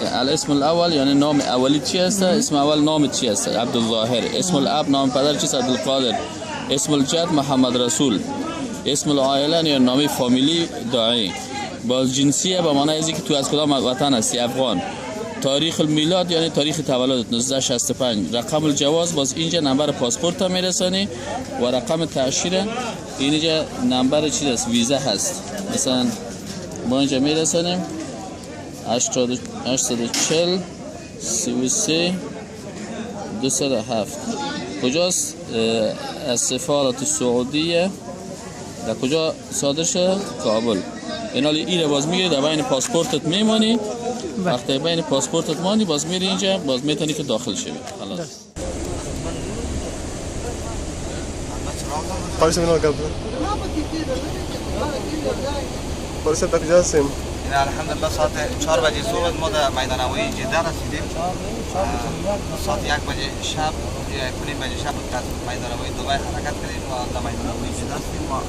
الاسم الاول، یعنی نام اولی چی هست؟ اسم اول نام چی هست؟ عبدالظاهر. اسم الاب، نام پدر چیست؟ عبدالقادر. اسم الجد محمد رسول. اسم العائله یا نام فامیلی داعی. باز جنسیه به معنی ازی که تو از کدام وطن هستی، افغان. تاریخ المیلاد یعنی تاریخ تولدت 1965. رقم الجواز، باز اینجا نمبر پاسپورت میرسانی و رقم تأشیره، اینجا نمبر چیز است، ویزا هست. مثلا ما اینجا میرسانیم 840 33 207. کجاست؟ از سفارت سعودیه. در کجا صادر شده؟ کابل. اینا ایره باز میگیری، در بین پاسپورتت میمانی. وقتی بین پاسپورتت مانی، باز میری اینجا، باز میتونی که داخل شوی. خلاص. قاری صاحب، اینا گپ قاری صاحب، در کجا هستیم؟ الحمدلله، ساعت 4 بجه صبح ما در میدان هوایی جده رسیدیم. ساعت 1 بجه شب، 1:30 بجه شب بود که از میدان هوایی دبی حرکت کردیم و در میدان هوایی جده هستیم. ما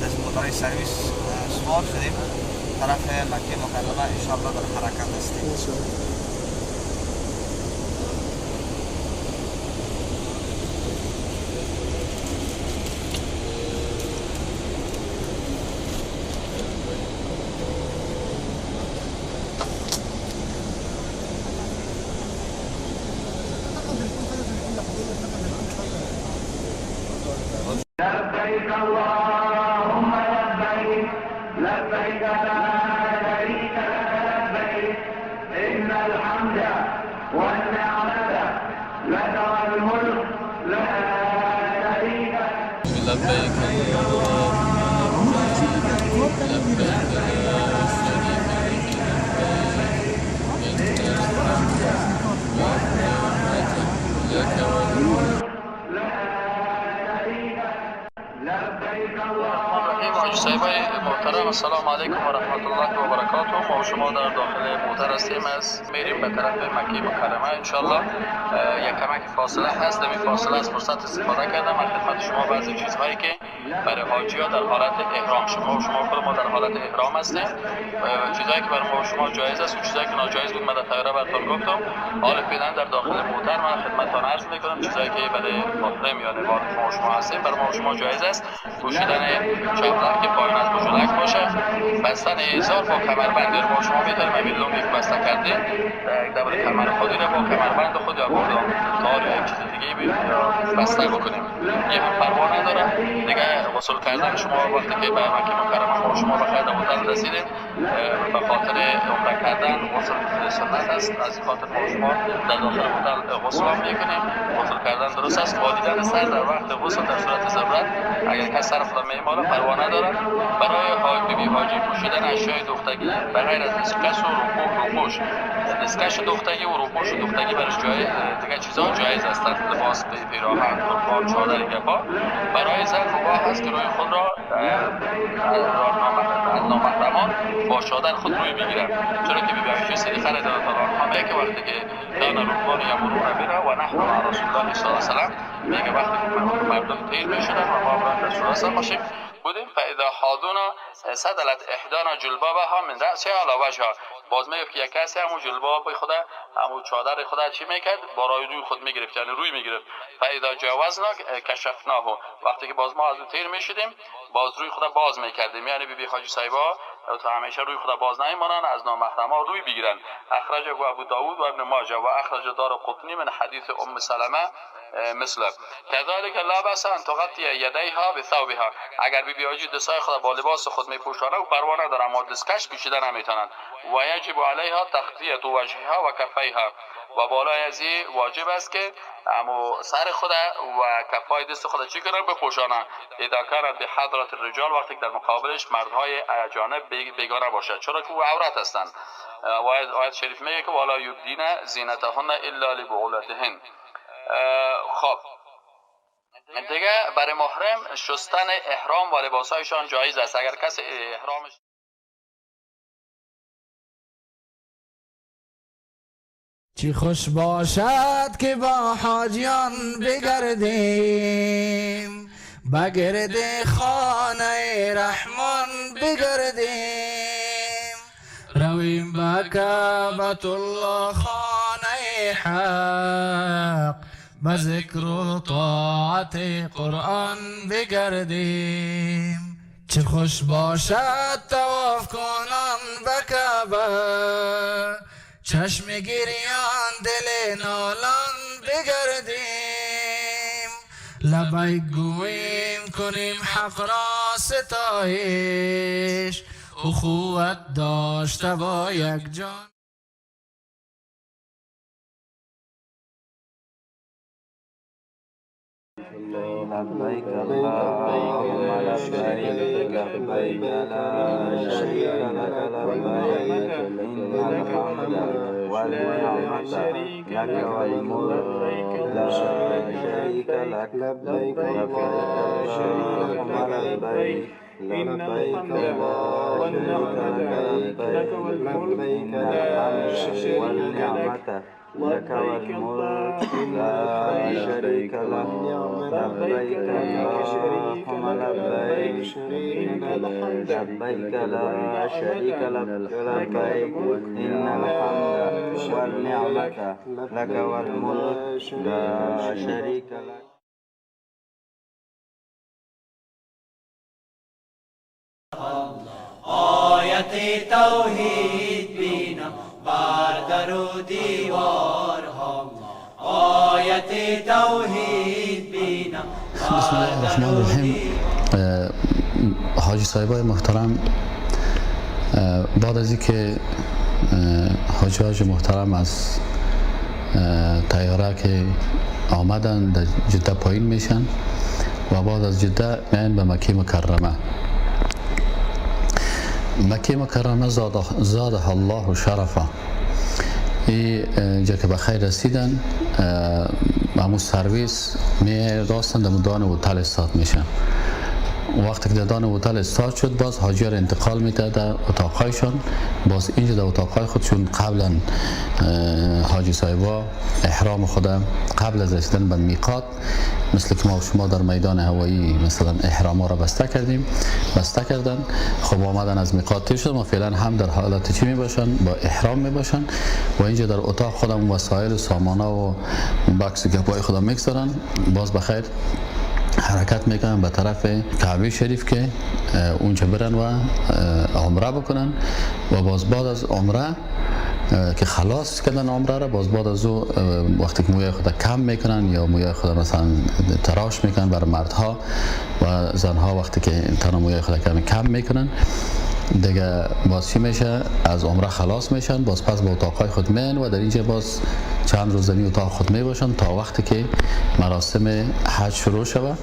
در موترهای سرویس سوار شدیم، طرف مکه مکرمه انشاءالله در حرکت هستیم. انشاءالله. لبيك اللهم لبيك، لبيك لا شريك لك لبيك، إن الحمد والنعمة لك والملك، لا شريك لك. لبيك اللهم لبيك، لا شريك لك لبيك، إن الحمد والنعمة لك والملك. لا شريك لبيك اللهم الرحیم. حاجی صاحبای محترم، السلام علیکم و رحمت الله و برکاته. ما و شما در داخل موتر هستیم، از میریم به طرف مکه مکرمه انشالله. یک کمک فاصله هست، در فاصله از فرصت استفاده کردم من خدمت شما بعضی چیزهایی که برای حاجی ها در حالت احرام، شما و شما خود ما در حالت احرام هستیم، چیزهایی که برای ما و شما جایز است و چیزهایی که ناجایز بود من در طیاره براتون گفتم. حال فعلا در داخل موتر من خدمتتان عرض میکنم چیزهایی که برای محرم یا نوار ما و شما هستیم، برای ما و شما جایز است: پوشیدن چپلک که پایین از بجلک باشه، بستن ازار با کمربند. یعنی ما شما میتونیم همین لنگی که بسته کردیم در دور کمر خودی رو با کمربند خود یا با تار یا یک چیز دیگه بسته بکنیم، یه هم پروا نداره. دیگه غسل کردن، شما وقتی که به مکه مکرمه ما شما بخیر در هتل رسیدیم، به خاطر عمره کردن غسل سنت است. از این خاطر ما شما در داخل هتل غسل هم میکنیم. غسل کردن درست است. مالیدن سر در وقت غسل در صورت ضرورت، اگر کس سر خود میماله پروا نداره. برای حاج بی حاجی پوشیدن اشیای دوختگی به غیر از دستکش و روپوش، دستکش دوختگی و روپوش دوختگی برش جای دیگه چیزا جایز هستند، لباس، پیراهن، تربان، چادر، گپا. برای زن مباح است که روی خود را از نامحرمان با چادر خود روی بگیرند، چرا که بی عایشه صدیقه رضی الله تعالی عنها میگه که وقتی که کان الرکبان یمرون بنا و نحن مع رسول الله صلی الله علیه و سلم، میگه وقتی که مردم تیر میشدن و ما با رسول الله باشیم بودیم، فاذا حاذونا سدلت احدانا جلبابها من رأسها على وجهها. باز میگه که یک کسی همون جلباب خود، همون چادر خود چی میکرد؟ بالای روی خود میگرفت، یعنی روی میگرفت. فاذا جاوزنا کشفناه. وقتی که باز ما از اون تیر میشدیم، باز روی خود باز میکردیم. یعنی بی بی حاجی صاحبا تا همیشه روی خود باز نمیمانن، از نامحرما روی بگیرن. اخرجه ابو داود و ابن ماجه و اخرج دارقطنی من حدیث ام سلمه مثله. كذلك لا بأس ان تغطي يديها بثوبها. اگر بی بی حاجی دستای خود با لباس خود میپوشانه و پروا نداره، اما دستکش پوشیده نمیتونن. و یجب علیها تغطیه وجهها و کفیها. و بالای از واجب است که امو سر خود و کفای دست خود چی کنن؟ بپوشانن. اذا كانت بحضرة الرجال، وقتی که در مقابلش مردهای اجانب، بیگانه باشد، چرا که او عورت هستند. و آیت شریف میگه که ولا یبدین زینتهن الا لبعولتهن. خب، دیگه برای محرم شستن احرام و لباسهایشان جایز است، اگر کسی احرامش چی خوش باشد که با حاجیان بگردیم، بگرد خانه رحمان بگردیم، رویم. به کعبة الله خانه حق، به ذکر و طاعت قرآن بگردیم. چه خوش باشد طواف کنان به کعبه، چشم گریان دل نالان بگردیم. لبیک گوییم کنیم حق را ستایش، اخوت داشته با یک جان. لبيك اللهم لبيك، لبيك لا شريك لك لبيك، إن الحمد والنعمة لك والملك لا شريك لك. لبيك اللهم لبيك، لبيك لا شريك لك لبيك، إن الحمد والنعمة لك والملك لا شريك لك. لبيك اللهم لبيك، لبيك لا شريك لك لبيك، إن الحمد والنعمة لك والملك لا شريك لك. آیت توحید بینم بر در و دیوارها، آیت توحید بینم. بسم الله الرحمن الرحیم. حاجی صاحبای محترم، بعد از اینکه حجاج محترم از طیاره که آمدن در جده پایین میشن و بعد از جده میان به مکه مکرمه. مکه مکرمه زادها الله شرفا. اینجا که به خیر رسیدن، همون سرویس می راستن در دان هتل استاد میشن. وقتی که در دان هتل استاد شد، باز حاجی را انتقال میده در اتاقایشان. باز اینجا در اتاقای خودشون قبلا حاجی صاحبا احرام خود قبل از رسیدن به میقات، مثل که ما شما در میدان هوایی مثلا احرام را بسته کردیم، بسته کردن. خب آمدن از میقات تیر شد، ما فعلا هم در حالت چی می باشن؟ با احرام می باشن و اینجا در اتاق خودم وسایل و سامانا و بکس و گپای خودم میگذارن. باز بخیر حرکت میکنن به طرف کعبه شریف که اونجا برن و عمره بکنن و باز بعد از عمره که خلاص کردن عمره را، باز بعد از او وقتی که موی خود کم میکنن یا موی خود مثلا تراش میکنن بر مردها و زنها، وقتی که تنها موی خود کم میکنن دیگه باز چی میشه؟ از عمره خلاص میشن، باز پس به اتاقای خود میان و در اینجا باز چند روز در اتاق خود میباشن تا وقتی که مراسم حج شروع شود.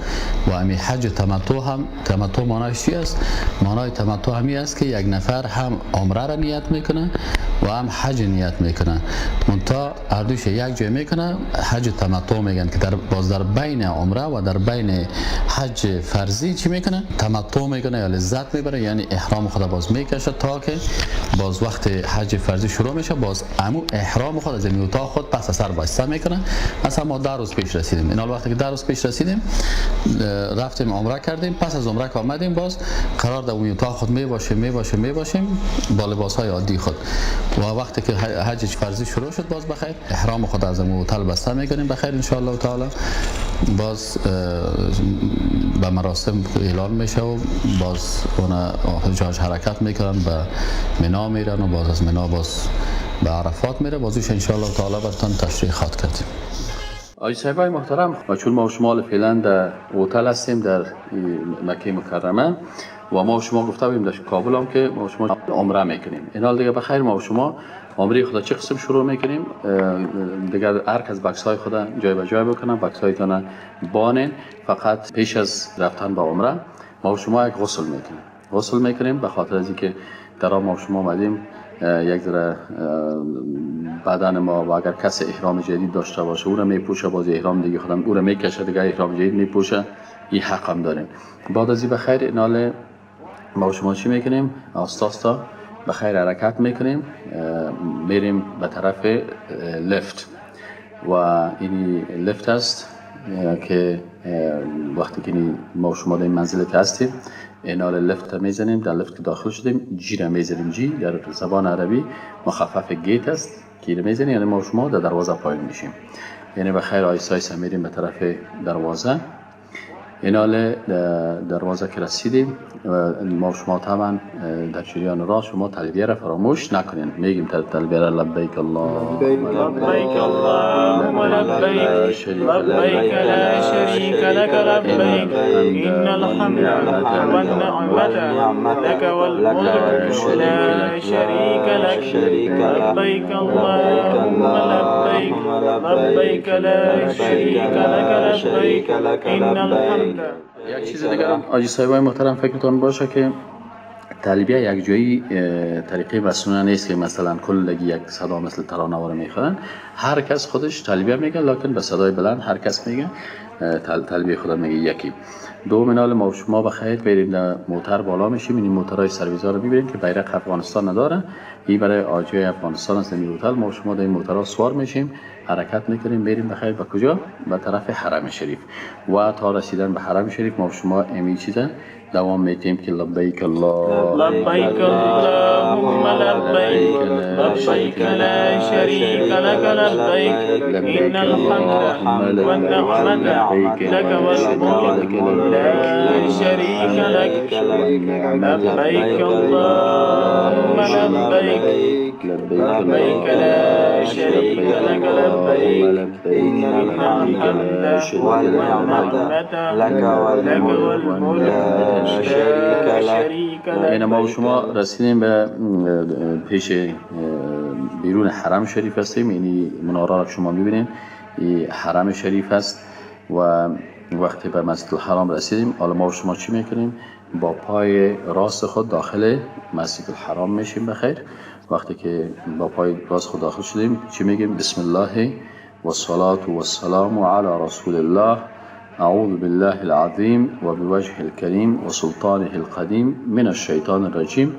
و امی حج تمتع هم، تمتع معنایش چی است؟ معنای تمتع همی است که یک نفر هم عمره را نیت میکنه و هم حج نیت میکنه، منتها هر دوش یک جای میکنه. حج تمتع میگن که در باز در بین عمره و در بین حج فرضی چی میکنه؟ تمتع میکنه یا لذت میبره، یعنی احرام خود باز میکشه تا که باز وقت حج فرضی شروع میشه، باز امو احرام خود از اتاق خود پس سر بسته میکنه. مثلا ما 10 روز پیش رسیدیم، این وقتی که 10 روز پیش رسیدیم رفتیم عمره کردیم، پس از عمره که آمدیم باز قرار در اون اتاق خود میباشیم میباشیم میباشیم با لباس های عادی خود و وقتی که حج فرضی شروع شد باز بخیر احرام خود از امو هتل بسته میکنیم بخیر ان شاء الله تعالی. باز به مراسم اعلان میشه و باز اون حجاج حرکت میکنن به منا میرن و باز از منا باز به عرفات میره. بازیش ان شاء الله تعالی براتون تشریح خواهد کردیم. آقای صاحبای محترم، و چون ما شما فعلا در هتل هستیم در مکه مکرمه و ما شما گفته بودیم در کابل هم که ما شما عمره میکنیم، این حال دیگه بخیر ما شما عمره خدا چه قسم شروع میکنیم. دیگر هر کس بکس های خدا جای به جای بکنه، بکس هایتان بانین. فقط پیش از رفتن به عمره ما شما یک غسل میکنیم، غسل میکنیم به خاطر از اینکه در ما شما آمدیم یک ذره بدن ما و اگر کسی احرام جدید داشته باشه او را میپوشه، باز احرام دیگه خودم او را میکشه، دیگه احرام جدید میپوشه، این حق هم داریم. بعد از این بخیر اینال ما شما چی میکنیم؟ آستا آستا بخیر حرکت میکنیم، میریم به طرف لفت و این لفت است که وقتی که ما شما در این منزل که هستیم اینال لفت میزنیم، در لفت که داخل شدیم G را میزنیم. G در زبان عربی مخفف gate است که میزنیم، یعنی ما شما در دروازه پایین میشیم. یعنی به خیر آیسته آیسته میریم به طرف دروازه. اینال دروازه که رسیدیم ما شما طبعا در جریان راه شما تلبیه را فراموش نکنین. میگیم تلبیه را لبیک الله لبیک اللهم لبیک لبیک لا شریک لک لبیک ان الحمد والنعمة لک والملک لا شریک لک لبیک اللهم لبیک لبیک لا شریک لک لبیک ان الحمد. یک چیز دیگر هم حاجی صاحبای محترم فکرتان باشه که تلبیه یک جایی طریقه مسنونه نیست که مثلا کلگی یک صدا مثل ترانه واره میخوان. هر کس خودش تلبیه میگه، لکن به صدای بلند هر کس میگه تلبیه خدا میگه. یکی دوم اینال ما شما بخیر بریم در موتر بالا میشیم، این موترهای سرویزا رو میبینیم که بیرق افغانستان نداره، این برای آجی افغانستان است. این هتل ما شما در این موترها سوار میشیم، حرکت میکنیم، میریم بخیر به کجا؟ به طرف حرم شریف. و تا رسیدن به حرم شریف ما شما امی چیزا دوام میتیم که لبیک الله لبیک اللهم لبیک لبیک لا شریک لک لبیک ان الحمد والنعمة لک والملک لا شریک لک لبیک اللهم لبیک لبیک لا شریک لک لبیک ان الحمد والنعمة لک والملک. این ما و شما رسیدیم به پیش بیرون حرم شریف هستیم. یعنی مناره را شما میبینید حرم شریف است. و وقتی به مسجد الحرام رسیدیم، حالا ما و شما چی میکنیم؟ با پای راست خود داخل مسجد الحرام میشیم بخیر. وقتی که با پای راست خود داخل شدیم چی میگیم؟ بسم الله و الصلاة و السلام علی رسول الله، اعوذ بالله العظیم و بوجه الكریم و سلطانه القدیم من الشیطان الرجیم،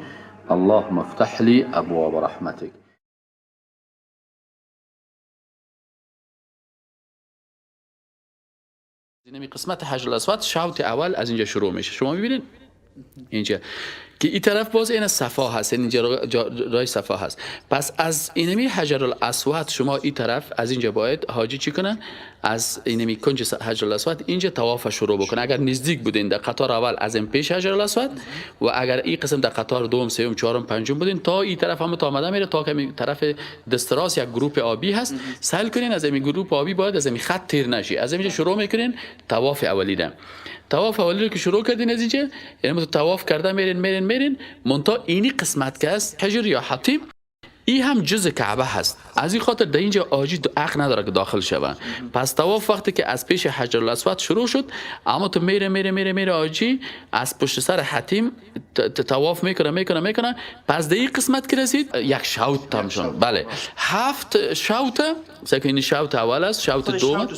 اللهم افتح لی ابواب رحمتک. اینمی قسمت حجر الاسود شوط اول از اینجا شروع میشه. شما میبینید اینجا که این طرف باز این صفا هست، اینجا رای صفا هست. پس از اینمی حجر الاسود شما این طرف از اینجا باید حاجی چی کنن؟ از اینمی کنج حجر الاسود اینجا طواف شروع بکنه. اگر نزدیک بودین در قطار اول از این پیش حجر الاسود، و اگر این قسم در قطار دوم، سوم، چهارم، پنجم بودین تا این طرف هم تا آمده میره تا که طرف دست راست یک گروپ آبی هست. سعی کنین از این گروپ آبی باید از این خط تیر نشی. از اینجا شروع میکنین طواف اولی ده. طواف اولی رو که شروع کردین از اینجا، یعنی طواف کرده میرین میرین میرین منتها اینی قسمت که است حجر یا حطیم، این هم جزء کعبه هست. از این خاطر در اینجا آجی عقل نداره که داخل شوه. پس طواف وقتی که از پیش حجر الاسود شروع شد، اما تو میره میره میره میره آجی از پشت سر حتیم طواف میکنه میکنه میکنه. پس در این قسمت که رسید یک شوط تام شد. بله، 7 شوط. این شوط اول است، شوط دوم،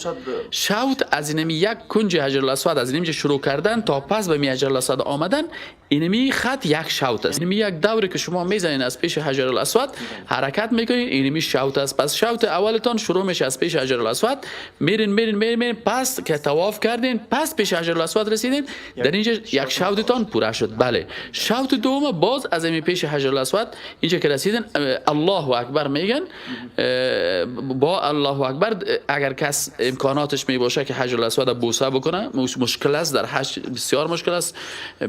شوط از اینمی یک کنج حجر الاسود از اینجا شروع کردن تا پس به می حجر الاسود آمدن، اینمی خط یک شوط است. اینمی یک دوره که شما میزنین از پیش حجر الاسود حرکت میکنین، اینمی شوط است. پس شوط اولتان شروع میشه از پیش حجر الاسود، میرین میرین میرین میرین، پس که طواف کردین، پس پیش حجر الاسود رسیدین، در اینجا یک شوطتان پوره شد. بله، شوط دوم باز از این پیش حجر الاسود اینجا که رسیدن الله اکبر میگن. با الله اکبر اگر کس امکاناتش میباشه که حجر الاسود بوسه بکنه، مشکل است در حج، بسیار مشکل است،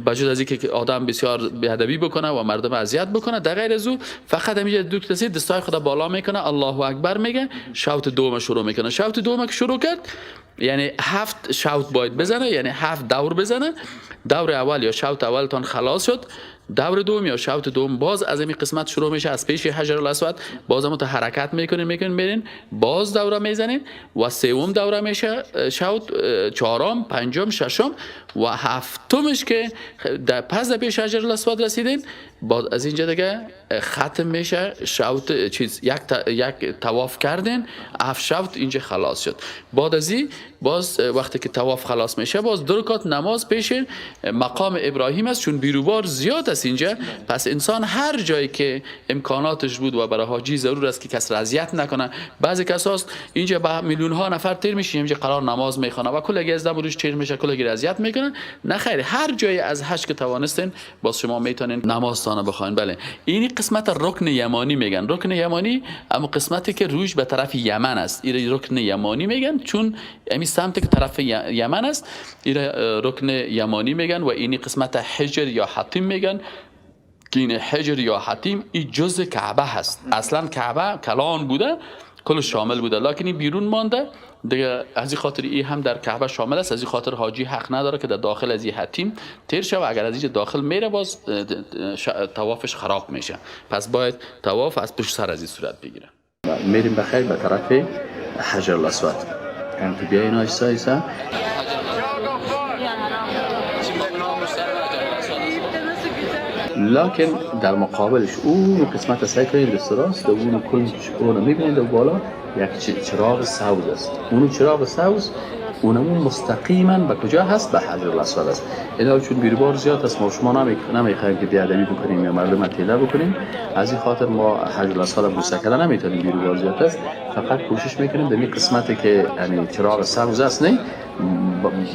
بجز از اینکه آدم بسیار بی‌ادبی بکنه و مردم اذیت بکنه. در غیر از او فقط همینجا دو کسی دستای خود بالا میکنه، الله اکبر میگه، شوط دوم شروع میکنه. شوط دوم که شروع کرد یعنی 7 شوط باید بزنه، یعنی 7 دور بزنه. دور اول یا شوط اولتان خلاص شد، دور دوم یا شوط دوم باز از این قسمت شروع میشه، از پیش حجر الاسود باز هم حرکت میکنین میکنین میرین، باز دوره میزنین و سوم دوره میشه شوط، چهارم، پنجم، ششم و هفتمش که در پس پیش حجر الاسود رسیدین بعد از اینجا دیگه ختم میشه شوط چیز، یک طواف کردین، 7 شوط اینجا خلاص شد. بعد از این باز وقتی که طواف خلاص میشه باز 2 رکعت نماز پیش مقام ابراهیم است، چون بیروبار زیاد است اینجا. پس انسان هر جایی که امکاناتش بود و برای حاجی ضرور است که کس را اذیت نکنه. بعضی کساست اینجا با میلیون ها نفر تیر میشه، اینجا قرار نماز میخونه و کلگی از دم روش تیر میشه، کلگی را اذیت میکنه. نه خیر، هر جایی از حج که توانستین باز شما میتونین نمازتان بخواین. بله، این قسمت رکن یمانی میگن. رکن یمانی اما قسمتی که روش به طرف یمن است، این رکن یمانی میگن، چون امی سمت که طرف یمن است این رکن یمانی میگن. و این قسمت حجر یا حطیم میگن که این حجر یا حطیم این جزء کعبه هست. اصلا کعبه کلان بوده، کل شامل بوده، لکن این بیرون مانده دیگه. از این خاطر این هم در کعبه شامل است. از این خاطر حاجی حق نداره که در داخل از این حتیم تیر شه و اگر از اینجا داخل میره باز طوافش خراب میشه. پس باید طواف از پشت سر از این صورت بگیره. میریم بخیر به طرف حجر الاسود. تو بیاین آیستا آیستا. لکن در مقابلش اون قسمت سعی کنید دست راست اون کنج اون میبینید و بالا یک چراغ سبز است. اون چراغ سبز اونمون مستقیما به کجا هست؟ به حجر الاسود است. اینا چون بیروبار زیاد است ما شما نمیخوایم که بیادبی بکنیم یا مردم تیله بکنیم، از این خاطر ما حجر الاسود بوسه کردن نمیتونیم، بیروبار زیاد است. فقط کوشش میکنیم در این قسمتی که یعنی چراغ سبز است، نه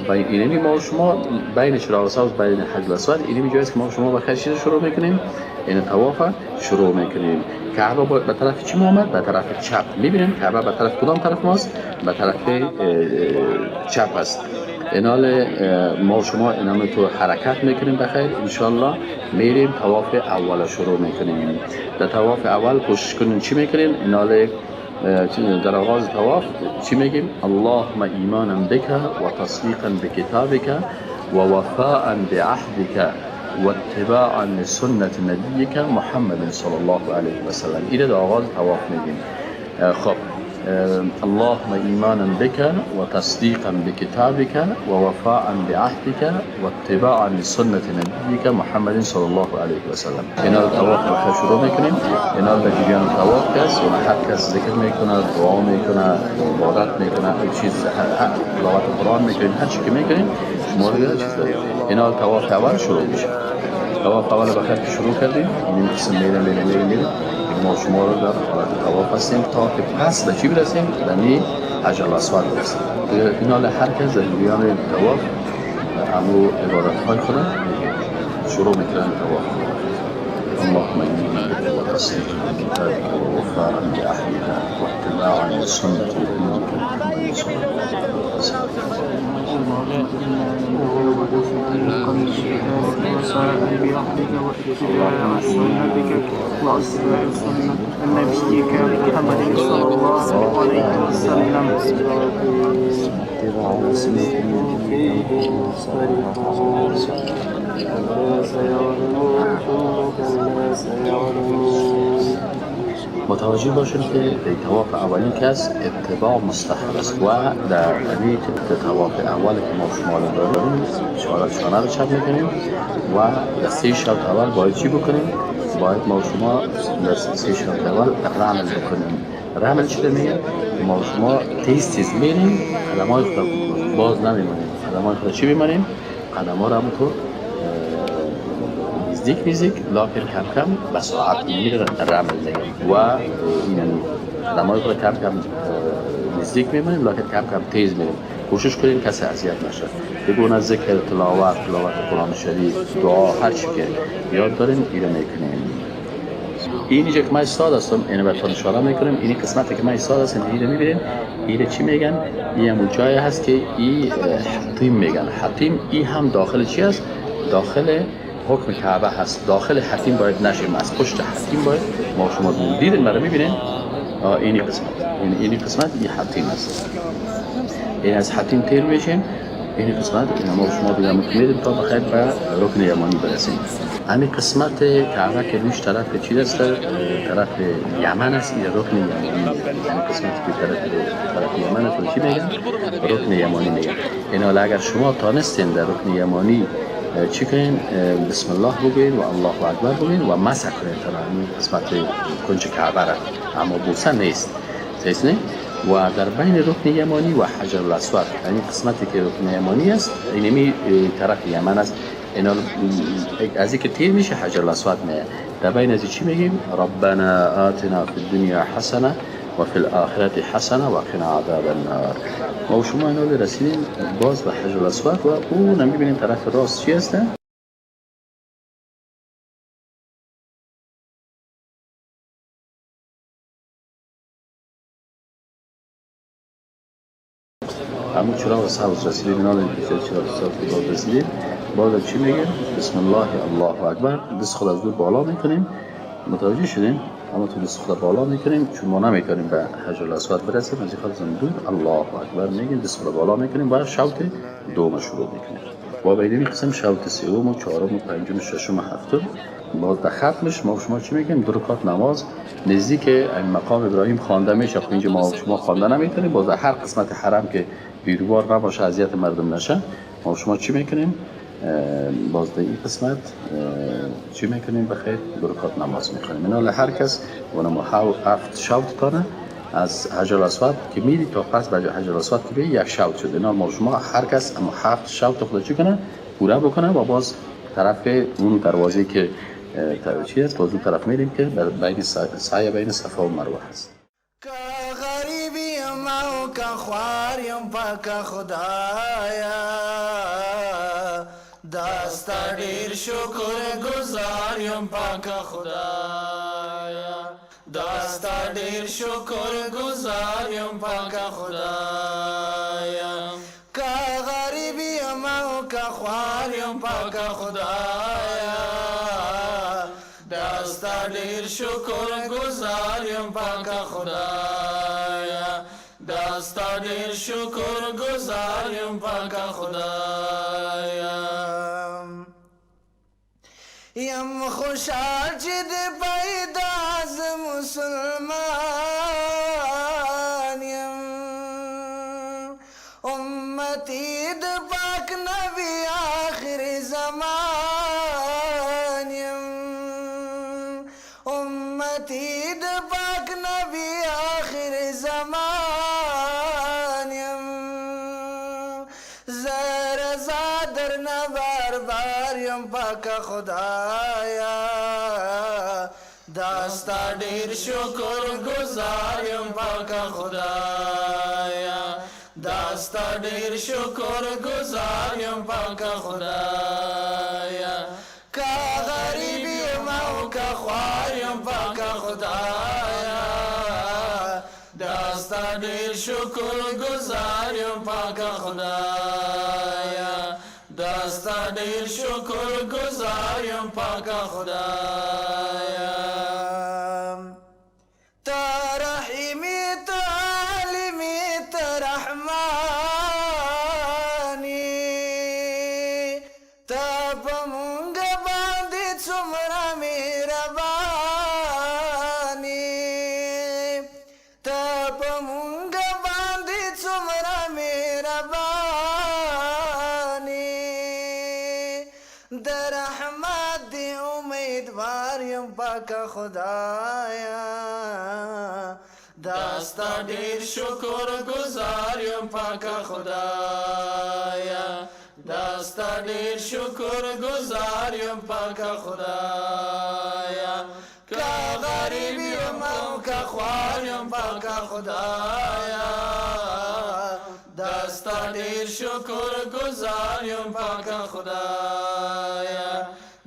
اینمی ما شما بین چراغ سبز بین حجر الاسود اینمی جایی است که ما شما به خیر شروع میکنیم، این طواف شروع میکنیم. کعبه به طرف چی آمد؟ به طرف چپ. میبینیم کعبه به طرف کدام طرف ماست؟ به طرف چپ است. اینال ما شما اینام تو حرکت میکنیم بخیر انشالله. میریم طواف اول شروع میکنیم. در طواف اول کوشش کنیم چی میکنیم؟ اینال در آغاز طواف چی میگیم؟ اللهم ایمانا بک و تصدیقا بکتابک و وفاء بعهدک و اتباعا لسنة نبیک محمد صلی الله علیه و سلم. اینه در آغاز طواف میگیم. خب اللهم ایمانا بک و تصدیقا بکتابک و وفاء بعهدک و اتباعا لسنة نبیک محمد صلی الله علیه و سلم. اینا رو طواف بخیر شروع میکنیم. اینا به جریان طواف کس و هر کس ذکر میکنه، دعا میکنه، عبادت میکنه، هر چیز، تلاوت قرآن میکنیم، هر چی که میکنیم شما رو چیز داریم. اینا طواف اول شروع میشه. طواف اول بخیر که شروع کردیم، این قسم میره میره میره میره، ما شما رو در حالت طواف هستیم تا که پس به چی برسیم؟ یعنی حجر الاسود برسیم. اینا هر کس در جریان طواف امو عبادت های خود شروع میکنن طواف. اللهم ایمانا بک و تصدیقا بکتابک و وفاء بعهدک و اتباعا لسنة نبیک محمد صلی الله علیه و سلم. متوجه باشیم که در طواف اولین کس اتباع مستحب است و در همین طواف اول که ما شما داریم شانه رو چپ میکنیم و در 3 شوط اول باید چی بکنیم؟ باید ما شما در 3 شوط اول رمل بکنیم. رمل چی میگه؟ ما شما تیز تیز میریم، قدمای خود باز نمیمانیم. قدمای خود چی میمانیم؟ قدم ها رو همونطور نزدیک نزدیک لاکن کم کم به سرعت میره رمل میگه و این قدمای خود کم کم نزدیک میمانیم لاکن کم کم تیز میریم. کوشش کنیم کسی اذیت نشه. بگونه ذکر، تلاوت، تلاوت قرآن شریف، دعا، هر چی که یاد داریم اینو میکنیم. اینجا که من ایستاد هستم اینو بهتون اشاره میکنم. این قسمتی که من ایستاد هستم اینو میبینیم. اینو چی میگن؟ این همون جایی هست که این حطیم میگن. حطیم این هم داخل چی هست؟ داخل حکم کعبه هست. داخل حطیم باید نشیم، از پشت حطیم باید ما شما دیدین برای میبینین اینی قسمت، اینی قسمت این حطیم است. این از حطیم تیر میشیم این قسمت، این ما شما دیگه میریم تا بخیر به رکن یمانی برسیم. همین قسمت کعبه که روش طرف چی است؟ طرف یمن است. این رکن یمانی، یعنی قسمتی که طرف یمن است چی میگن؟ رکن یمانی میگن. اینا اگر شما تانستین در رکن یمانی چی کنین؟ بسم الله بگوین و الله اکبر بگوین و مسح کنین تا قسمت کنج کعبه را، اما بوسه نیست. نه؟ و در بین رکن یمانی و حجر الاسود، یعنی قسمتی که رکن یمانی است، اینمی طرف یمن است، اینا از اینکه تیر میشه حجر الاسود میه. در بین از چی میگیم؟ ربنا آتنا فی الدنیا حسنه و فی الاخرة حسنه و قنا عذاب النار. ما و شما اینا رسیدیم باز به حجر الاسود و اون میبینیم طرف راست چی هست؟ همون چراغ سبز رسیدیم، اینا چراغ سبز باز رسیدیم. باز چی میگه؟ بسم الله الله اکبر. دست خود از دور بالا میکنیم. متوجه شدیم؟ اما تو دست خود بالا میکنیم چون ما نمیتونیم به حجر الاسود برسیم، از این خاطر دور الله اکبر میگیم، دست خود بالا میکنیم و شوط دوم شروع میکنیم. و به این قسم شوط سوم و چهارم و پنجم و ششم و هفتم. باز در ختمش ما شما چی میگیم؟ دو رکعت نماز نزدیک این مقام ابراهیم خوانده میشه. خب اینجا ما شما خوانده نمیتونیم. باز در هر قسمت حرم که بیروبار نباشه، اذیت مردم نشه، ما شما چی میکنیم؟ باز در این قسمت چی میکنیم؟ بخیر دو رکعت نماز میخوانیم. اینا هر کس و نما هفت شوط تانه از حجر الاسود که میری تا پس به حجر الاسود که بی یک شوط شد. اینا ما شما هر کس اما هفت شوط خود چی کنه؟ پورا بکنه و باز طرف اون دروازه که چی است، باز اون طرف میریم که بین سعی بین صفا و مروه هست. غریبی ما که خواریم پاک خدایا، دستا ډیر شکر گزار یم پاک خدایا، دستا ډیر شکر گزار یم پاک خدایا. که غریبی یم او که خوار یم پاک خدایا، دستا ډیر شکر گزار یم پاک خدایا، دستا ډیر شکر گزار یم پاک خدایا. یم خوشحال چې د پیدا ز مسلمان یم، امتی د پاک نبی آخر زمان یم، امتی د پاک نبی آخر زمان یم. زه رضا درنه بار بار یم پاک خدایا، دستا ډیر شکر گزار یم پاک خدایا، دستا ډیر شکر گزار یم پاک خدایا. که غریب یم او که خوار یم پاک خدایا، دستا ډیر شکر گزار یم پاک خدایا، دستا ډیر شکر گزار یم پاک خدایا. ته رحیمي ته عالمي ته رحماني، ته په مونږ باندې څومره مهرباني، ته په مونږ باندې څومره مهرباني. د رحمت دی امیدوار یم پاک خدایا، دستا ډیر شکر گزار یم پاک خدایا، دستا ډیر شکر گزار یم پاک خدایا. که غریب یم او که خوار یم پاک خدایا، دستا ډیر شکر گزار یم پاک خدایا،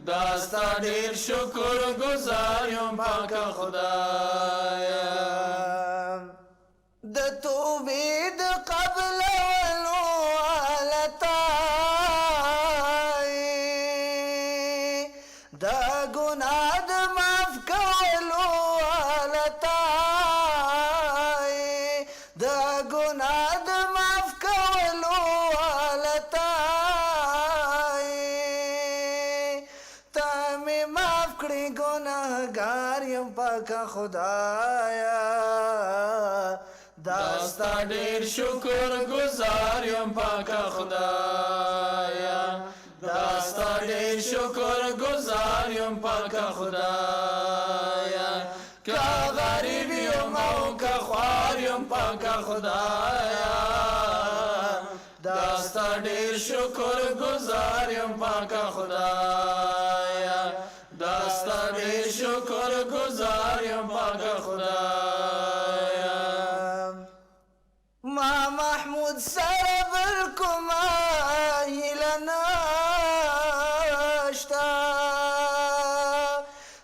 دستا ډیر شکر گزار یم پاک خدایا. د توبې د قبلولو حالتا، د ګناه د معاف کولو حالتا، د ګناه د معاف کولو حالتا، ته مې معاف کړې ګناهګار یم پاک خدایا، دستا ډیر شکر گزار یم پاک خدایا، دستا گزار یم پاک خدایا. که غریب یم او که خوار یم پاک خدایا، دا ستا ډیر شکر گزار یم پاک خدایا، دا ستا ډیر شکر گزار یم پاک خدایا. ما محمود سره بل کومه هیله نشته،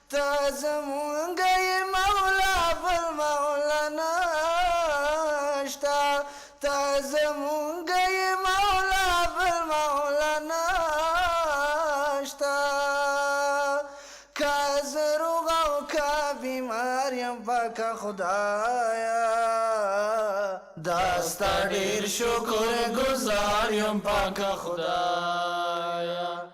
ته زمونږ یې مولا، بل مولا نشته، ته زمونږ یې مولا، بل مولا نشته. که زه روغ او که بیمار یم پاک خدایا، دا ستا ډیر شکر گزار یم پاک خدایا.